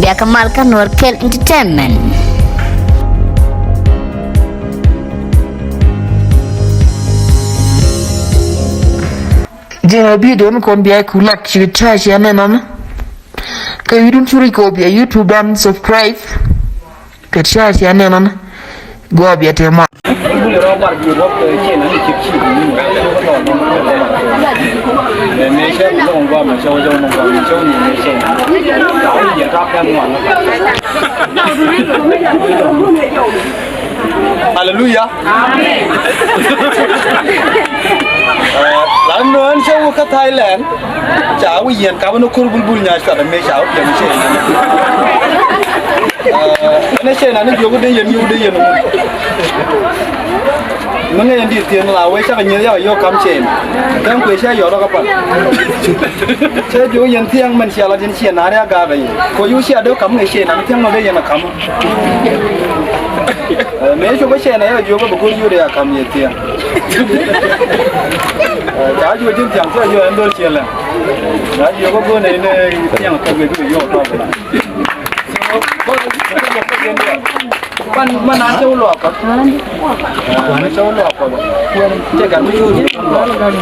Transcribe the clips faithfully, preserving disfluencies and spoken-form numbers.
Bia kä mal kä Nuɔr Kɛl Entertainment. Jɛn a video ni kɔn bia ku lat ci ca cia nɛn ɔn. Kä yudun curi kɔ bia YouTube dan subscribe. Kɛ ca cia nɛn ɔn. Gua bia te ma. Haleluya. Amen. Ɛ, lan nöön cä wä kä Thailand. Ca wä yɛn kap ni kor bulbul nya cuat amɛ ca wä piɛm cɛ. Ɛ, ɛn cɛ na ni jiök wä dee yɛn, yɛ wä dee yɛn. Mi ŋäc ɛn di̱i̱t thieen la wee cakɛ nyieth yakɛ yio̱w kam cɛɛn. Däŋ kuëë cä yɔt rɔ kä pan. Cä jiök yɛn thiaŋ mɛn cia la tin ciɛ naar ya gaak ɛ yɛ. Kɔ yio̱w cia dee kam ŋäc cɛɛn na mi thiaŋ nɔ dee yɛn ɛ kam. Ɛ, mëë cop kä cɛɛn ɛ yakɛ jiök kä bɛ go̱r yio̱w dee ya kam yɛ thiaŋ. Ɛ, ca jiök ji̱n thiaŋ cä yio̱w ɛn dho̱r ciɛ lɛ. Ca jiök kä go̱r nɛ in thiaŋ kɛ wek kɛ yio̱w tɔɔk la. Pan man an cä wä luak kɔt. Man cä wä luak kɔt. Cɛ gat mi cä wä luak.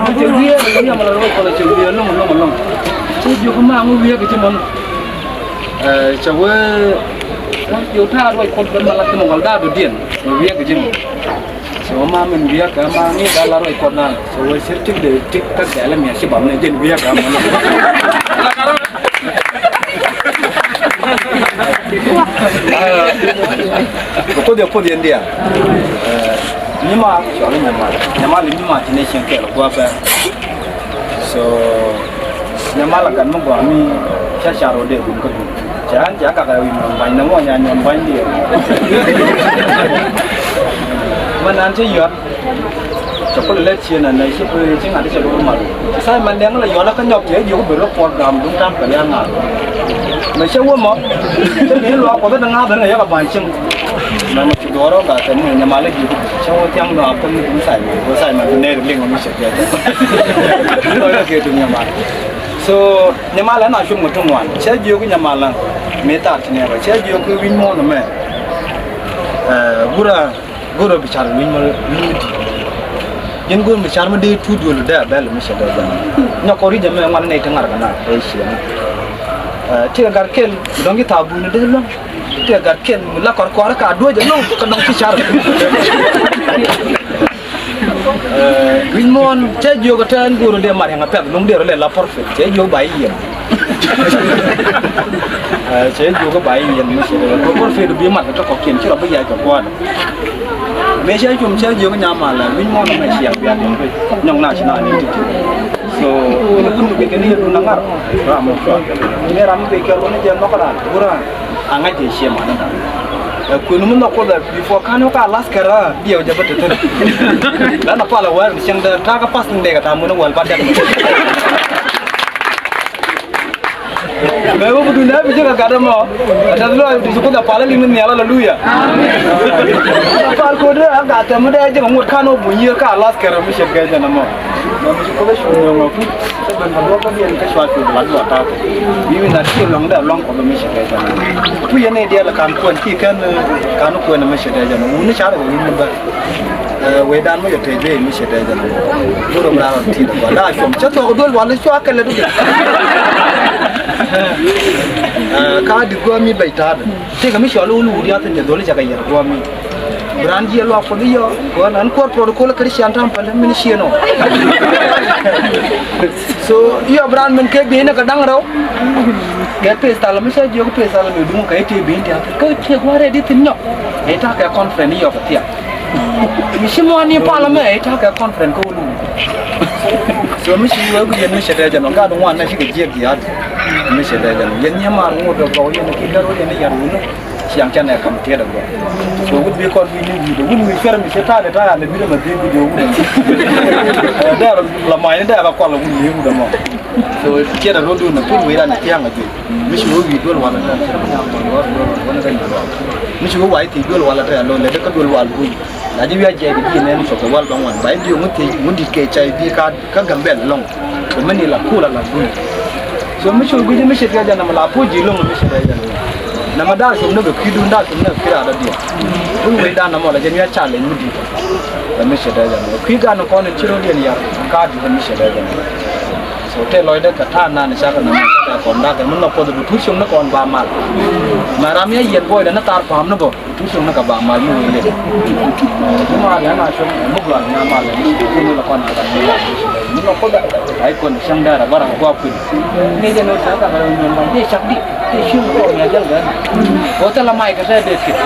Mi cɛ wiee mi cɛ wiee loŋ loŋ loŋ. Cɛ jiök ma ŋu wiee kɛ ci mɔn. Cɛ wee jiök ta̱a̱ ruac kɔt bɛ ma la ci mɔn wal da̱a̱ dɔ̱diɛn. Wiee kɛ ci mɔn. So ma min wiee kɛ ma ni gal la rɔy kɔn na. So wee cir tik de tik ka gɛlɛ mi a ci ba mi jɛn wiee kɛ ma. Ko de ko de ndia. Ni ma cɔl ni ma. Ni ma ni ma ti ne cin kɛ ko ba. So nyɛ mal a gat mi gɔaa mi ca car wä dee gum kä dum. Cɛ ɣän cɛ a kak a wi̱i̱ muɔ̱ɔ̱n ba̱ny nɛ ŋuɔ nya nyuɔ̱n ba̱ny diɛ. Mɛ nan cä yuat. Cɛ kulɛ lɛt cieen a nɛ ci bi ci ŋa̱t cɛ bi mal. Simon Dɛŋ la yuat a kä nyɔk cɛ jiök bi rɔ puɔt gam duŋ tam kɛ liaŋ ŋa̱t. Mɛ cɛ wä mɔ. Cɛ bi luaak kuɔth a däŋ a ben kɛ yɔk a ba̱ny cieŋ. Mɛ mɛ ci duɔɔr ɔ gat tɛn ni nyɛ mal a jiök. Cä wä thiaŋ nɔ a pun ni duŋ Simon. Wä Simon bi nɛɛr liŋ ɔ mi cɛ kɛ. Lɔ yɔ kɛ duŋ nyɛ mal. So nyɛ mal ɛn a cuɔm kɛ tuŋ wan cɛ jiök nyɛ mal ɛn. Mi tar ci nɛɛr ɔ cɛ jiök kɛ wi̱ny muɔ̱ɔ̱n ɛmɛ. Ɛ gura gura bi car wi̱ny ma wi̱ny mi di̱i̱t. Ji̱n gura bi car ma dee tuut duël dee a bɛl mi cɛ dee jam. Nyɔk kɔ ri̱c ɛmɛ ŋuan nɛy ti ŋa̱r kɛ na ɛ ciɛ na. Ɛ ti kɛ gat kel dɔ̱ŋ ji̱ thaak buuni dee luäŋ. Tëë gat kiɛn mi la kɔr kɔr ka duɔ̱c ɛlɔ̱ŋ kä dɔ̱ŋ ti car. Ɛ, wi̱c muɔ̱ɔ̱n cɛ jiök ɛ tɛ̈n go̱o̱r dee mat yɛn a pɛ̈th ɛlɔ̱ŋ dee rɔ lɛ la prophet cɛ jiök ba i̱ yiɛn. Ɛ, cɛ jiök ba i̱ yiɛn mi cɛ dee prophet bi mat kɛ tɔ̱ kɔ̱kiɛn ci rɔ bi yac kɛ kua̱a̱t. Mëë cä cum cä jiök nyamal ɛ wi̱c muɔ̱ɔ̱n ɛmɛ ciɛŋ biak yɛn ruec nyɔŋ na ci na ni ti̱ti̱. So ni wun mi guic kɛ ni yɛ dun a ŋa̱r ram mɔ cua ni ram mi guic kɛ ruɔ̱n ni jɛ nhɔk ran wur ran a ŋa̱c jɛ ciɛ man ni ran. Ɛ kuën mi nhɔk kuoth ɛ before kan wä ka last kɛ ran diɛw jɛ bä te thin. Lan a pal ɛ wɛr ni cieŋ dee ta̱a̱ kä fasting dee kɛ ta̱a̱ mun ɛ wäl ba dɛk. Mɛ wä bi dun dee bi jek a gat ɛmɔ. Ɛ tɛth luaac bi ci Kuoth a pal a liŋ ni nhial, aleluya. Ɛ pal Kuoth a gat ɛmɔ dee jek a ŋot kan wä buny yiëë ka a lath kɛrɛ mi cɛ gɛc ɛn ɛmɔ. Mɛ mi ci Kuoth a cu nööŋ a kuc. Kä ben kɛ luɔk kä biɛn kä cual cu bi lat luɔk ta̱a̱ kɛ. Bi wi̱n a ti luaŋ dee luaŋ Kuɔth mi cɛ gɛc ɛn ɛmɔ. Kuc yɛn i̱ diɛl kan kuɛn ti kɛn kan kuɛn mi cɛ gɛc ɛn ɛmɔ. Wuni carɛ kɛ wi̱n ni bär. Ɛ, wecdan mi jɛ tëë jɛ mi cɛ tëë jɛ. Go̱r mi raan rɔ ti̱i̱t ɛ gɔaa la cuɔm cä thuɔ̱k duel wal cua kɛlɛ duel. Ɛ, ka di gua̱a̱m mi bɛc ta̱a̱dɛ tëëkɛ mi cɔl wul wur yath in jɛ dholi cɛ kɛ yɛr gua̱a̱m mi. Bi raan jiɛ luak Kuɔth i̱ yɔ kɔn ɛn kuɔr protocol Christian tam pɛl min cien ɔ. So i̱ yɔ bi raan min kek bi̱i̱n ɛ kɛ da̱ŋ rɛw. Kɛ pes thalä mi cä jiök pes thalä mi duŋ kɛ i̱ tëë bi̱i̱n tiath kä ciek wä rɛy di thi̱n nyɔk. I̱ ta̱a̱ kɛ conference i̱ yɔ kɛ thiaŋ. Mi ci muɔ̱ɔ̱n ni palä mɛ i̱ ta̱a̱ kɛ conference kä wä luŋ. So mi ci wee ku yɛn mi cɛ dee jɛ nɔ gat ŋuan na ci kɛ jiɛk jiaat. Mi cɛ dee jɛ nɔ yɛn nyɛ maar ŋot dee gɔw yɛn ki gär wä yɛn i̱ yɛn wuni. Ciaŋ cɛ nɛ kam tiɛt ɛ gɔw. So wut bi kɔn bi ni wi̱i̱dɛ wun wi̱i̱ cuɛr mi cɛ ta̱a̱ dee ta̱a̱ yɛ lɛ wi̱i̱dɛ ma dhil bi jɛ wuni. Dee rɔ la ma̱a̱ny ni dee kɛ kual wun wi̱i̱ wut ɛmɔ. So tiɛt ɛ rɔ duun ɛ pin wi̱i̱dan ɛ tiaŋ ɛ juec. Mi ci wä wi̱i̱ duel wal ɛ tɛ̈. Mi ci wä wa̱i̱ thiec duel wal ɛ tɛ̈ alɔ lɛ dee kä duel wal buny. Na ji̱ wi̱i̱ a jiɛc kɛ ji̱ nɛn cɔk kɛ wal bä ŋuan ba ji̱ ŋu thiec ŋu di̱t kɛ cay bi ka kä Gambɛl ɛlɔ̱ŋ. Kɛ mɛn i̱ la kuul a la buny. Mi cu guic mi ce̱t kɛ jɛ nɛmɛ la puc ji̱ lo̱ŋ mi ce̱t kɛ jɛ nɛmɛ. Nɛmɛ da̱a̱ cum ni kɛ kui̱dun da̱a̱ cum ni kɛ kui̱ raadä diɛ. Wun wec da̱a̱n nɛmɔ la jɛ ni a challenge mi di̱i̱t. Bɛ mi ce̱t kɛ jɛ nɛmɛ. Kui̱ gan kɔn in ci ro̱diɛn yar ka di̱t mi ce̱t kɛ jɛ nɛmɛ. So tëë lɔcdä kɛ ta̱a̱ nan cakɛ nɛmɛ cakɛ kɔn da̱a̱ kɛ mi nɔ kuɔth bi tuut cum ni kɔn ba mal. Mɛ ram yɛ yiɛn buɔydɛ ni tar pa̱a̱m ni bä. Tucum ni kɛ ba mal mi wee lɛ. Ni mal lɛ na cuɔ̱ŋ mi gɔaa ni mal lɛ ni kuni lɛ kɔn a lɛ ni la. Ni lɔ kɔn a ikuɛn cäŋ dɛrɛ bara kɛ guap kui̱n. Ni jɛ ni cak ka bɛ nyuɔn ba ni cak di. Ni cuɔ̱ŋ kɔn ni a jäl gɛn. Kɔ thilɛ may kɛ sɛ dee kit.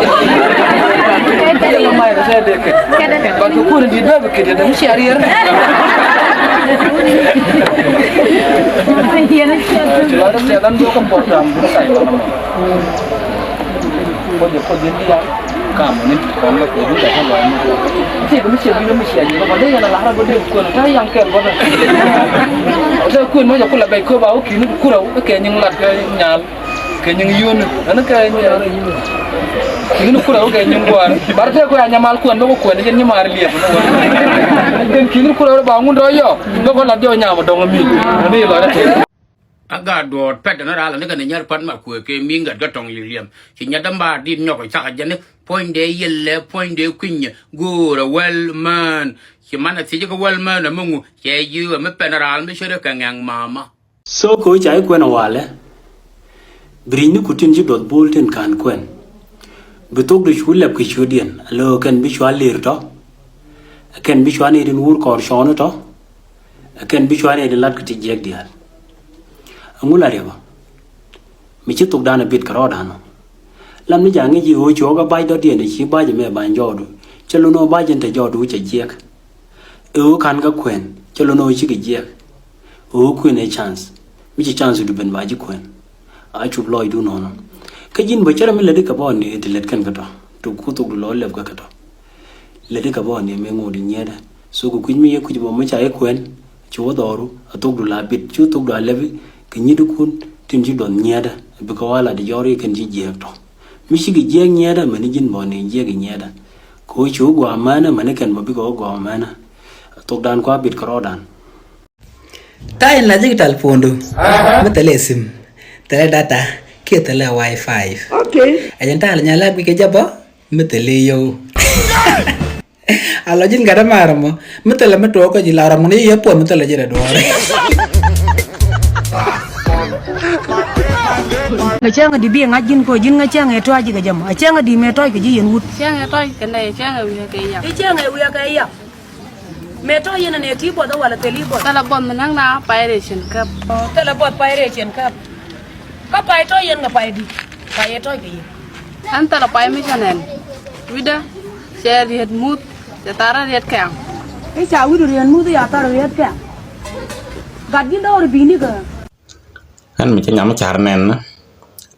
Thilɛ may kɛ sɛ dee kit. Ba kɛ kuni di bɛ bi kit yɛ dee mi cia riɛr. Ci lɔ dee sɛ lan duɔk kɛ bɔk dam bi ni say lɔ na mɔ. Kɔc jɛ kɔc jɛ diaal. Kam ni kɔn lɛ kɛ duda kɛ lɔy ni. Ti kɛ mi cɛ bi ni mi cɛ jɛ kɔn dee yɛn a lara bä dee kuɛn ta yaŋ kɛ bä. Ɔsɛ kuɛn mɔ jɛ kula bɛ kɔ ba wä kini kura wä kɛ nyiŋ lat kɛ nyal. Kɛ nyiŋ yun. Ɛn kɛ nyiŋ kura wä kɛ nyiŋ guar. Bar te kɔ ya nyamal kuɛn bä kɔ kuɛn jɛ nyimar liɛp. Kɛ kini kura wä ba ŋun dɔ yɔ. Bä kɔ lat jɔ nyam dɔŋ mi. Ni lɔ dɛ. A gaat duɔɔt pɛt ɛn raal ani kɛn nyär pat ma kuëë kɛ mi ŋät kä tɔŋ li̱em. Ci nyät dämbaar di̱t nyɔk cakɛ jɛn i̱ puɔ̱nydɛ yɛlɛ puɔ̱nydɛ kuinyɛ go̱o̱rɛ wäl mään. Ci man a thiec kä wäl mään ɛmɛ ŋu cɛ ji̱ ɛmɛ pɛn raal mi ce̱t kɛ ŋɛŋ mama. So kɛ ɣöö ca ji̱ kuɛn ɛ walɛ. Bi ri̱cni ku tin ci duɔth bo̱o̱l tin ka̱n kuɛn. Bi thok di cu lɛp kɛ ciötdiɛn alö kɛn bi cua lir tɔ. Kɛn bi cua ni tin wur kɔɔr cɔɔni tɔ. Kɛn bi cua ni tin lat kɛ ti jiɛk diaal. Aŋu la riɛpä. Mi ci thokdan a bit kɛ rɔɔdan ɔ. Lam ni ja̱ ŋi̱c i̱ ɣöö cuɔɔk a bac dɔ̱diɛn ci bac ɛmɛ ba̱ny jɔɔdu. Cɛ lun ɣöö bac in te jɔɔdu cɛ jiɛk. Ɛ ɣöö ka̱n kä kuɛn cɛ lun ɣöö cikɛ jiɛk. Ɣöö kuɛn ɛ chance mi ci chance du ben ba ji̱ kuɛn. A cuk lɔcdu nɔnɔ. Kä ji̱n bä cärɛ mi lätdi kɛ bä ɣɔn ni ti lät kɛn kä tɔ. Tuk ku thokdu lɔ lɛp kä kä tɔ. Lätdi kɛ bä ɣɔn ni mi ŋot di nyiɛtdä. So kɛ kui̱c mi yɛ kui̱c bä mi ca yɛ kuɛn. Ci wä dhɔru a thokdu la bit cu thokdu a lɛpi kɛ nyi̱dikun tin ci duɔth nyiɛtdä. Bikɛ wä la di jɔri kɛn ci jiɛɛk tɔ. Mi cikɛ jiɛɛk nyiɛtdä mɛni ji̱n bä ɣɔn ni jiɛɛk i̱ nyiɛtdä. Kɛ ɣöö ci wä gua̱a̱ mɛnä mɛni kɛn bä bikɛ wä gua̱a̱ mɛnä. Thokdan kua bit kɛ rɔɔdan. Ta̱a̱ in la jek tal puɔ̱ndu. Aha. Mi thɛlɛ sim, thɛlɛ data, kiɛ thɛlɛ wifi. Okay. A jɛn ta̱a̱ la nyala guic kɛ jabä mi thɛlɛ yow. A lɔ ji̱n gat a mar mɔ mi thɛlɛ mi tuɔɔk kä ji̱ la ram ŋun i̱ yɛ puɔ̱n mi thɛlɛ ji̱ rɛ duɔɔr. Ŋa cäŋ di bi ŋa̱c ji̱n kɔ ji̱n ŋa cäŋ ɛ tɔ̱a̱c ji̱ kɛ jam a cäŋ di mɛ tɔ̱a̱c kɛ ji̱ yɛn wut. Cäŋ ɛ tɔ̱a̱c kɛ nɛ cäŋ ɛ wi̱i̱ kɛ yak. I̱ cäŋ ɛ wi̱i̱ kɛ yak. Mɛ tɔ̱ yɛn anɛ ti buɔth ɛ walɛ thil i̱ buɔth? Thilɛ buɔth mi näk na pay rɛy cin käp. Thilɛ buɔth pay rɛy cin käp. Kä pay tɔ̱ yɛn kɛ pay di̱t pay ɛ tɔ̱ kɛ yɛn. Ɛn thilɛ pay mi cɛ nɛn. Wi̱cdä cɛ riet muth cɛ tharä riet kɛ̈ɛ̈ŋ. I̱ ca wi̱cdu riet muth i̱ ca tharä riet kɛ̈ɛ̈ŋ. Gat ji̱ dɔɔr i̱ bi̱i̱ni kä. Ɛn mi cä nyam mi ca̱r nɛn ni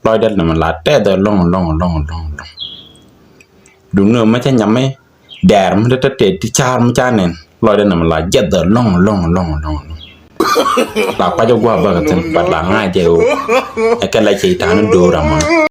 lɔcdɛ ni mi la tɛth ɛlɔ̱ŋ ɛlɔ̱ŋ ɛlɔ̱ŋ ɛlɔ̱ŋ ɛlɔ̱ŋ. Duŋni mi cä nyam mi dɛɛr mi te te ti ca̱r mi ca nɛn lɔcdɛ ni mi la jiɛth ɛlɔ̱ŋ ɛlɔ̱ŋ ɛlɔ̱ŋ ɛlɔ̱ŋ ɛlɔ̱ŋ. La kuac ɛ gua̱a̱ bäkɛ thi̱n but la ŋa̱c jɛ ɣöö ɛ kɛ la cɛ i̱ ta̱a̱ni do̱r amɔn.